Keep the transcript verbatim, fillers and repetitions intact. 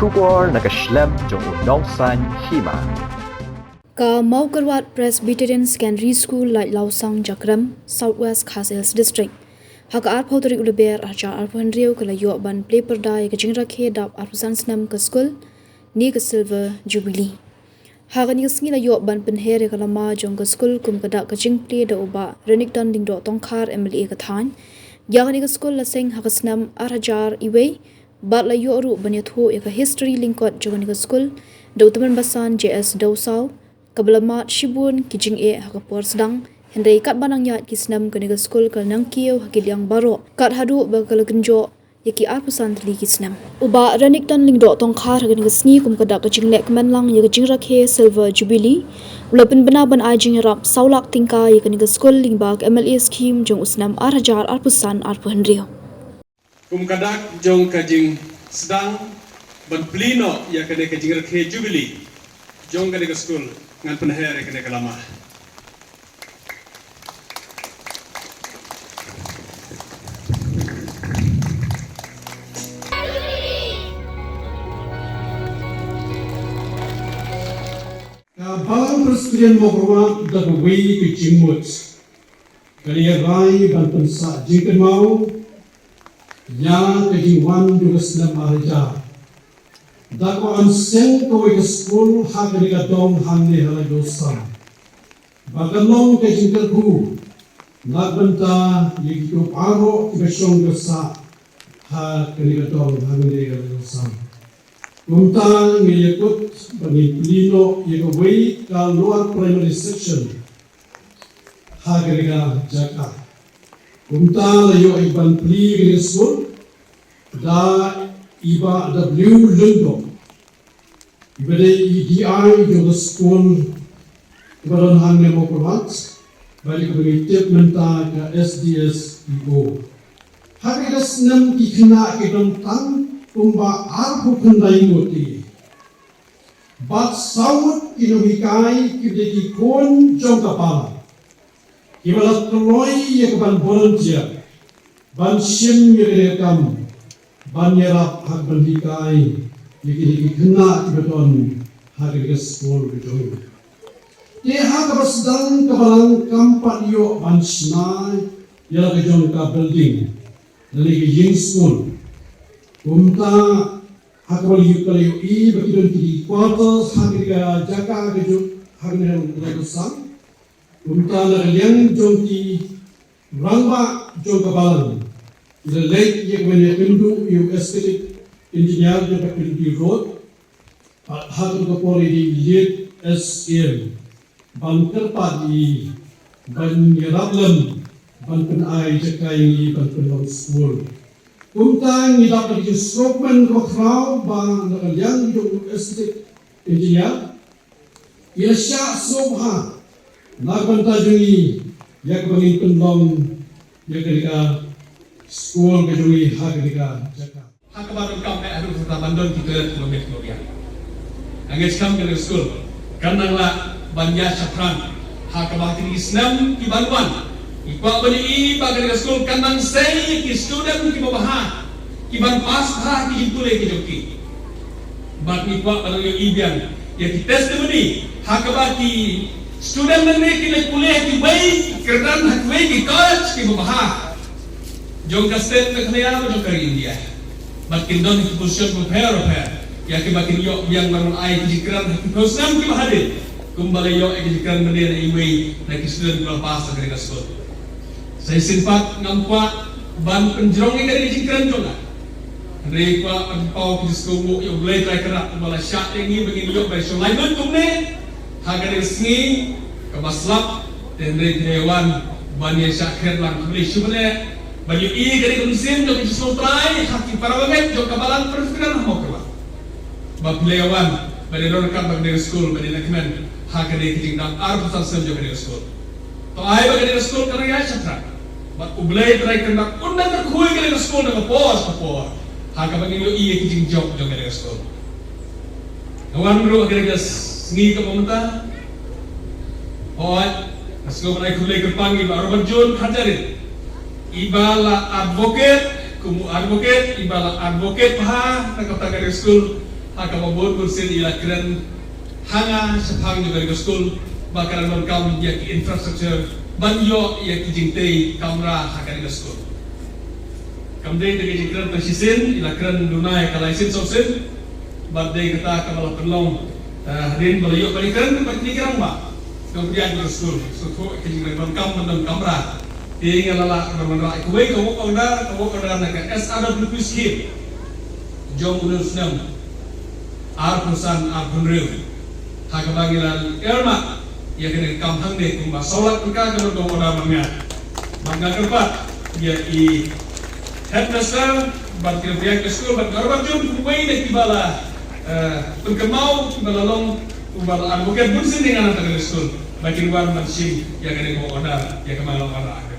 Khubor na ka shlem jong u Nongsaiñ Hima. Ka Mawkyrwat Presbyterian Secondary School, Laitlawsang Jakrem, South West Khasi Hills District, ha ka arphew tarik u Lber arhajar arphew hynriew ka la ïoh ban plie pyrda ïa ka jingrakhe dap arphew san snem ka skul ne ka Silver Jubilee. Ha kane ka sngi la ïoh ban pynher ïa ka lama jong ka skul kum ka dak ka jingplie da u Bah Renikton Lyngdoh Tongkhar, M L A ka thaiñ. Ïa kane ka skul la seng ha ka snem arhajar iwei bad la ïoh ruh ban ïathuh ïa ka history lyngkot jong kane ka skul da u tymmen basan J S Dewsaw, kaba la mad shibun ki jingeh ha ka por sdang, hynrei katba nang ïaid ki snem kane ka skul ka la nang kiew ha ki liang baroh, kat haduh ba ka la kynjoh ïa ki arphew san tylli ki snem. U Bah Renikton Lyngdoh Tongkhar ha kane ka sngi kum ka dak ka jingleh kmen lang ïa ka jingrakhe Silver Jubilee u la pynbna ban ai jingïarap saw lak tyngka ïa kane ka skul lyngba ka M L A scheme jong u snem arhajar arphew san arphew hynriew. Kum ka dak jong ka jingsdang ban plie noh ïa kane ka jingrakhe Jubilee jong kane ka skul, ngan pynher ïa kane ka lama. Ka Balang Presbyterian Mawkyrwat da kawei ka jingmut ka la ïarai ban pynsah jingkynmaw ïa ka jingwan jong ka snem arhajar da kaba seng kawei ka skul ha kane ka dong hangne ha Laitlawsang. Ba kan long ka jingkyrkhu na ka bynta ïa kito baroh kiba shong ba sah ha kane ka dong hangne ha Laitlawsang. Kumta ngi ïakut ba ngin plie noh ïa kawei ka lower primary section ha kane ka jaka. Kumta la ïoh ïa ban plie ïa kane ka skul da i Bah W Lyngdoh, iba dei i D I jong ka skul kaba don hangne Mawkyrwat, bad ïa kaba ngi tip mynta ka S D S E O. Ha kane ka snem ki khynnah ki don tang kumba arphew khyndai ngut. Bad saw ngut ki nonghikai kiba dei ki khun jong ka Balang kiba la kloi ïa ka ban volunteer ban shim ïa kane ka kam ban ïarap ha ka ban hikai ïa kine ki khynnah kiba don ha kane ka skul ka jong ngi. Te ha kaba sdang ka Balang kam pat ïoh ban shna ïa la ka jong ka building lane ka ïing skul. Kumta ha kaba la ïoh, ka la ïohi ba ki don ki quarters ha kane ka jaka ka jong, ha kane ka Laitlawsang. Kumta na ka liang jong ki rangbah jong ka Balang, ki la leit ïa ka ban ïakynduh ïa u executive engineer jong ka Pimpri Road, ha katu ka por i dei late S M, ban kyrpad ïa i ban ïarap lem ban pynai jaka ïa ngi ban pynlong skul. Kumta ngi dap da ka jingsngewkmen kaba khraw ba na ka liang jong u executive engineer, i la shah sngewbha na ka bynta jong ngi ïa kaba ngin pynlong ïa kane ka skul ka jong ngi ha kane ka jaka. Ha kaba donkam eh haduh katta ban don ki toilet kumba miet kumba biang. Nga ngeit skhem kane ka skul kan nang lah ban ïa shaphrang ha kaba ha kine ki snem ki ban wan. Ngi kwah ban ïohi ba kane ka skul kan nang sei ïa ki student kiba bha, ki ban pass bha ki jingpule ki jong ki. Bad ngi kwah ban ïohi biang ïa ki testimony ha kaba ki student nangne ki leit pule ha kiwei ki kyrdan, ha kiwei ki college kiba bha jong ka state Meghalaya bad jong ka ri India. Bad kin don ki position bapher bapher ïa kiba kin ïoh biang ban ai ki jingkren ha ki phew snem kiba hadien, kumba la ïoh ïa ki jingkren mynne na iwei na ki student kiba la pass ha kane ka skul. Sa shisien pat ngam kwah ban pynjrong ïa kane ka jingkren jong nga. Hynrei kwah ban paw ki jingsngewbha ïa U Blei Trai Kynrad uba la shah ïa ngi ba ngin ïoh ban shong laitluid kumne ha kane ka sngi kaba slap. Te hynrei phi la wan ban ïa shah kren lang, khublei shibun eh ban ïohi ïa kane ka mynsiem jong ka jingsngewtrai ha ki para bangeit jong ka Balang Presbyterian ha Mawkyrwat. Ba phi la wan ban ïa don ryngkat bad kane ka skul, ban ïa nang kmen ha kane ka jingdap arphew san snem jong kane ka skul. To ai ba kane ka skul kan nang ïa shaphrang bad U Blei Trai Kynrad un nang kyrkhu ïa kane ka skul na ka por sha ka por ha kaba ngin ïohi ïa ki jingjop jong kane ka skul. Nga wan ruh ha kane ka sngi kaba mynta. Hooid, nga sngewbha ban ai khublei kyrpang ïa i Bah Robert John Kharjahrit, iba la advocate, kum u advocate, iba la advocate bha na ka bynta kane ka skul Ha kaba bun bun sien i la kren ha nga shaphang jong kane ka skul ba ka dang donkam ïa ki infrastructure ban ïoh ïa ki jingtei kamra ha kane ka skul. Kam dei da ka jingkren tang shisien, i la kren duna ïa ka lai sien saw sien. Bad dei kata kaba la pynlong, eh, hadien ba la ïoh ban kren bad kine ki rangbah jong ka skul, sngewthuh ka jingkren ban kam ban don kamra. Te nga la lah ban wanrah ïa kawei ka work order, ka work order na ka S R W P scheme jong u Nonsenam. Arphew san arphew hynriew. Ha kaba ngi la earmark ïa kane ka kam hangne kumba saw lak tyngka ka dei ka order ba nga. Ba nga kyrpad ïa i headmaster bad ki nongpynïaid ka skul bad ka Robert June kumwei na kiba la, eh, pynkynmaw, kiba la long kumba la advocate bun sien ïa nga na ka skul. Ba kin wan ban shim ïa kane ka order ïa kaba nga la wanrah.